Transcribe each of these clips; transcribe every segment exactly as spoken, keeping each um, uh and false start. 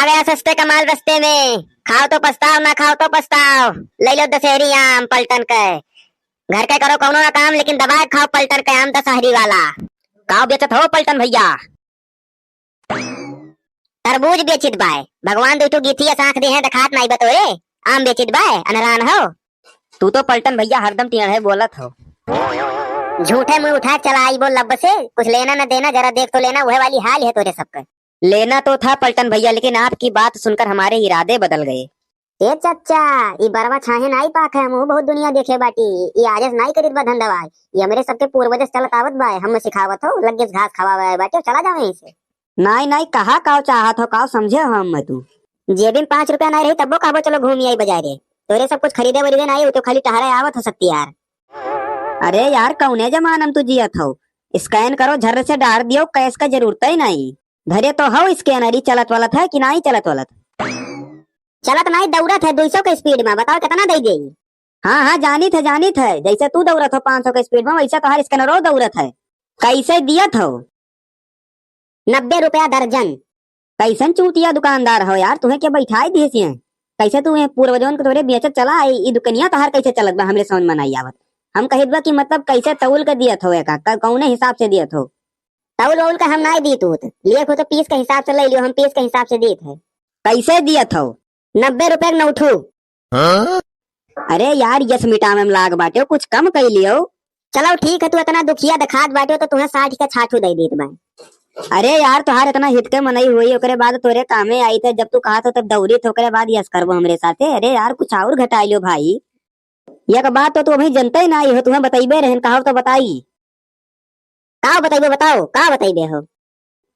आ गया सस्ते का माल रस्ते में, खाओ तो पछताओ, ना खाओ तो पछताओ। ले लो दशहरी आम पलटन के, घर के करो कौनो ना काम, लेकिन दबा के खाओ पलटन के आम दशहरी वाला। का बेचत हो पलटन भैया? तरबूज बेचित बाय, भगवान दू ठो गिथिया साँख दे हैं, देखात नाई बा तोरे, आम बेचित बाय, अनरान हो। तू तो पलटन भैया हरदम टेढ़े बोलत हो। झूठे मुंह उठा के चला आई बोल लब से, कुछ लेना न देना, जरा देख तो लेना, वह वाली हाल है तोरे सबके। लेना तो था पलटन भैया, लेकिन आपकी बात सुनकर हमारे इरादे बदल गए। ए चच्चा, ई बरवा छाहे नाई पाक है, हमहू बहुत दुनिया देखे बाटी। ई आजस नाई करित बा धंधवा, ई हमरे सबके पूर्वजस चलत आवत बा, हम सिखावत हो, लग्गेस घास खवावे आए बाटे, चला जावे यहीं से। नाई, नाई, कहा काव चाहत हो, काव समझे हो हम तू? जेबी में पाँच रुपया नाई रही, तब्बो कहबो चलो घूमी आई बाजारे। तोरे सब कुछ खरीदे वरीदे नाई, उ तो खाली टहरे आवत हो सकती यार। अरे यार, कौने जमाना में तू जियत हो? स्कैन करो, झर्र से डार दियो, कैश का जरूरत ही नाई। धरे तो हो स्कैनर, ई चलत वलत है कि नाई चलत वलत? चलत नाई, दौड़त है दुई सौ के स्पीड में, बताओ कितना दे देई? हाँ, हाँ, जानित है, जानित है, जैसे तू दौड़त हो पाँच सौ के स्पीड में, वैसे तोहार स्कैनरो दौड़त है। कैसे दियत हो? नब्बे रुपया दर्जन। कैसन चूतिया दुकानदार हो यार, तुहे के बैठाई दिए सिए? कैसे तू ये पूर्वजन के तोरे बेचत चला आई, ई दुकनिया तोहार कैसे चलत बा, हमरे समझ में नाई आवत। हम कहित बा कि मतलब कैसे तौल के दियत हो एका, क-, कौने हिसाब से दियत हो? तौल वौल का हम नाई दीत होत, लिए हो तो पीस के हिसाब से ले लियो, हम पीस के हिसाब से दीत है। कैसे दियत हो? नब्बे रुपए के नौठू। हाँ? अरे यार, यस मिटावे में लाग बाटे, कुछ कम कई लियो। चलो ठीक है, तू इतना दुखिया दिखात बाटे तो तुम्हें साठ के छाठू दे दीत बा। अरे यार, तोहार इतना हित के मनई हुई, ओकरे बाद तोरे कामे आई थे, जब तू कहा तो तब दौड़ी थे, ओकरे बाद यस करबो हमरे साथे। अरे यार, कुछ और घटा लियो भाई। एक बात तो तू अभी जनते ही नाई हो, तुम्हें बतैबे रहन, कहो तो बताई। का बतैबे बताओ, का बतैबे हो?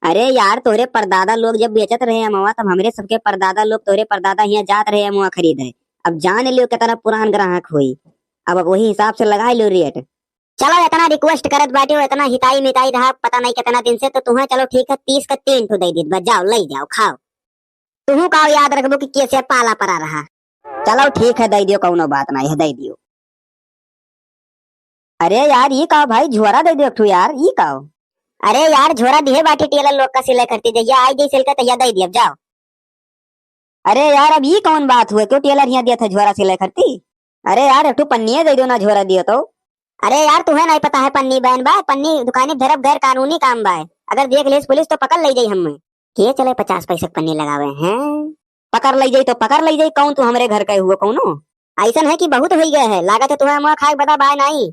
अरे यार, तोहरे परदादा लोग जब बेचत रहे अमवा, तब हमरे सबके परदादा लोग तोहरे परदादा हियाँ जात रहे अमवा खरीदे। अब जान लियो कितना पुरान ग्राहक होई, अब, अब वही हिसाब से लगा लियो रेट। चलो, इतना रिक्वेस्ट करत बाटे हो, इतना हिताई मिताई रहा पता नहीं कितना दिन से, तो तुम्हें चलो ठीक है, तीस का तीन ठो दे दीत बा, जाओ ले जाओ खाओ। तुहू का याद रखबो कि कैसे पाला परा रहा। चलो ठीक है, दे दियो, कौनो बात नहीं है, दे दियो। अरे यार, ई का भाई, झोरा दे दियो एक ठो यार, ई का? अरे यार, झोरा दिहे बाटी टेलर लोग का सिलाई करती, जहिया आई जाई सिल के तहिया दे दियो, जाओ। अरे यार, अब ई कौन बात हुए, क्यों टेलर यहाँ दिया था झोरा सिलाई करती? अरे यार, एक ठो पन्निया दे दो ना, झोरा दियो तो। अरे यार, तुम्हें नहीं पता है पन्नी बहन बा, पन्नी दुकानी धरब गैर कानूनी काम बा, अगर देख लेस पुलिस तो पकड़ ले जाई हमें। के चले पचास पैसे के पन्नी लगावे हैं? पकड़ ले जाई तो पकड़ ले जाई, कौन तू हमरे घर का हुआ कौनो? ऐसन है कि बहुत हो गए है, लागत है तुम्हें मुँह खाए बता बाय नहीं।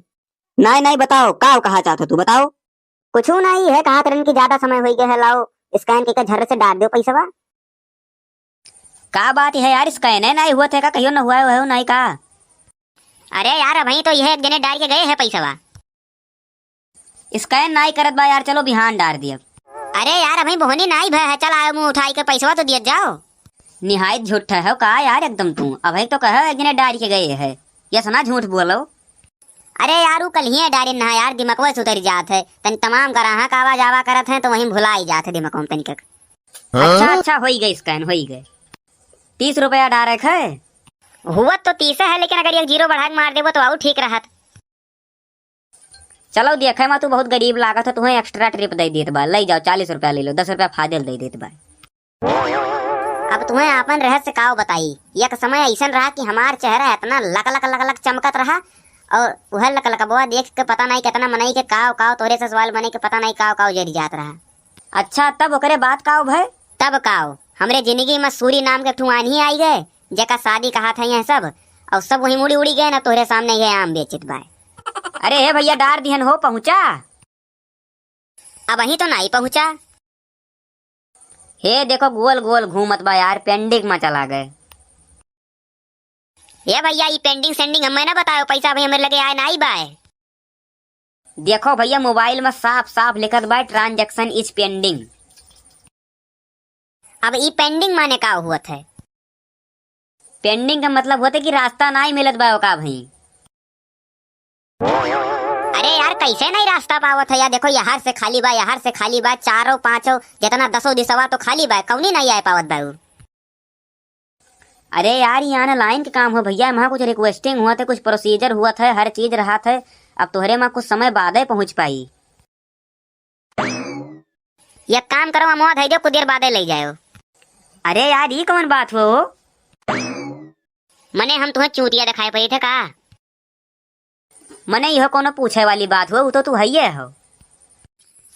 नहीं, नहीं, बताओ, का कहा चाहत हो तू, बताओ। कुछ नहीं है, कहा तरन की ज्यादा समय हो गया है, लाओ स्कैन के झर्र से डाल दो पैसवा। का बात है यार, स्कैन है नहीं हुआ थे का, कहियो न हुआ है नहीं का? अरे यार, अभी तो यह एक जने डाल के गए है पैसवा। स्कैन नाई करत बा यार, चलो बिहान डार दियब। अरे यार, अभी बोहनी नाई भय है, चल आयो मुंह उठाई के पैसवा तो दियत जाओ। निहायत झूठ है का यार एकदम तू, अभी तो कहे एक जने डार के गए है, ये सना झूठ बोलो। अरे यार, उ कल ही डारिन ना यार, दिमकवा से उतरी जात है, तन तमाम ग्राहक आवा जावा करत हैं तो वहीं भुलाई जात है दिमकवा में तनिक। अच्छा, अच्छा, होई गए स्कैन, होई गए। तीस रुपया डारे है। हुआ तो तीस है, लेकिन अगर एक जीरो बढ़ा के मार देबो तो और ठीक रहत। चलो देखे मा, तू बहुत गरीब लागत हो, तुम्हें एक्स्ट्रा टिप दे देत बा, ले जाओ, चालीस रुपया ले लो, दस रुपया फाजिल दे देत बा। अब तुम्हें आपन रहस्य काव बताई। एक समय ऐसन रहा कि हमार चेहरा इतना लक लक लक लक चमकत रहा, और वह लक लकबवा देख के पता नहीं कितना मनई के काव काव, तोरे से सवाल बने के पता नहीं काव काव जरी जात रहा। अच्छा, तब ओकरे बाद काव भय? तब काव, हमरे जिंदगी में सूरी नाम के ठुआन ही आई गए, जेका शादी कहा था यह सब, और सब वहीं मुड़ी उड़ी गए ना, तोहरे सामने ये आम बेचित बाय। अरे हे भैया, डार दिहन हो, पहुंचा। अब वहीं तो नहीं पहुंचा। हे देखो, गोल गोल घूमत बा यार, पेंडिंग में चला गए। हे भैया, ई पेंडिंग सेंडिंग हमें ना बताओ, पैसा अभी हमरे लगे आए ना आई बाय। देखो भैया, मोबाइल में साफ साफ लिखत बा, "Transaction is pending।" अब ई पेंडिंग माने का हुआ है? पेंडिंग का मतलब होते कि रास्ता ना ही मिलत बा ओका भाई। अरे यार, कैसे नहीं रास्ता पावत है यार? देखो, यहर से खाली बा, यहर से खाली बा, चारों पांचों जितना दसों दिसवा तो खाली बा, कौनी नहीं आए पावत बा उ? अरे यार, ये online के काम हो भैया, वहाँ कुछ रिक्वेस्टिंग हुआ थे, कुछ प्रोसीजर हुआ था, हर चीज रहा था। अब तोहरे वहाँ कुछ समय बादे पहुँच पाई। एक काम करो, अमवा धई दो, कुछ देर बादे ले जाओ। अरे यार, ई कौन बात हो? मने हम तुहें चूतिया देखाई पड़ित है का? मने इहो कोनो पूछे वाली बात हो, उ तो तू हइये हो।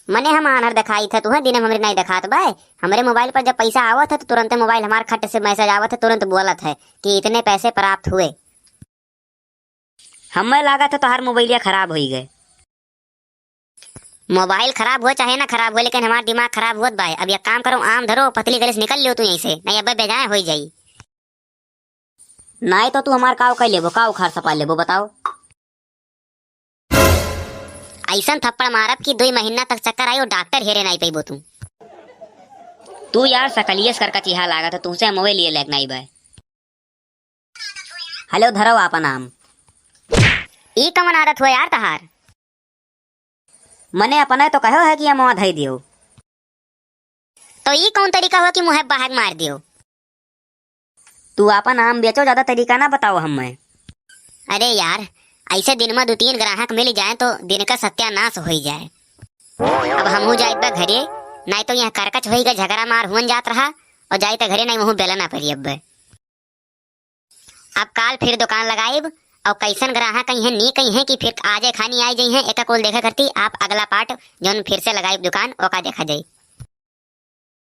मने हम आन्हर देखाइत है तुहें, दिने में हमरे नाहीं देखात बाय। हमरे मोबाइल पर जब पैसा आवत है तो तुरंते मोबाइल हमार खट से मैसेज आवत है, तुरंत बोलत है कि इतने पैसे प्राप्त हुए। हमें लागत है तोहार मोबाइलिया खराब होई गए। मोबाइल खराब हुए चाहे ना खराब हुए, लेकिन हमार दिमाग खराब हुअत बाय। अब एक काम करो, आम धरो, पतली गली से निकल लियो तू यहीं से, नहीं अबे बेजाय होई जाई। नाहीं तो तू हमार का उखाड़ लेबो, का उखाड़ सपार लेबो, बताओ? अइसन थप्पड़ मारब कि दुई महीना तक चक्कर आई और डॉक्टर हेरे नाहीं पइबो तू। तू यार सकलियस करका चिहा लागत है, तुमसे मोबाइल लिए लायक नाहीं बाय। हेलो, धरो आपन आम। ई कवन आदत हुआ यार तहार? मने अपने तो कहो है कि ये मुँह धई दियो। तो ई कौन तरीका हुआ कि मुँह बाहर मार दियो? तू आपन आम बेचो, ज्यादा तरीका ना बताओ हमें। अरे यार, ऐसे दिन में दो तीन ग्राहक मिल जाए तो दिन का सत्यानाश हो जाए। अब हमहू जाइत बा घरे, नाहीं तो यहाँ करकच होई गए, झगड़ा मार हुअन जात रहा, और जाइत घरे नाहीं वहू बेला ना पड़ी अब। अब काल फिर दुकान लगाइब, और कैसन ग्राहक कहीं हैं, नी कहीं हैं कि फिर आजे खानी आई जाई हैं, एका कुल देखा करती। आप अगला पार्ट जौन फिर से लगाइब दुकान, ओका देखा जाई।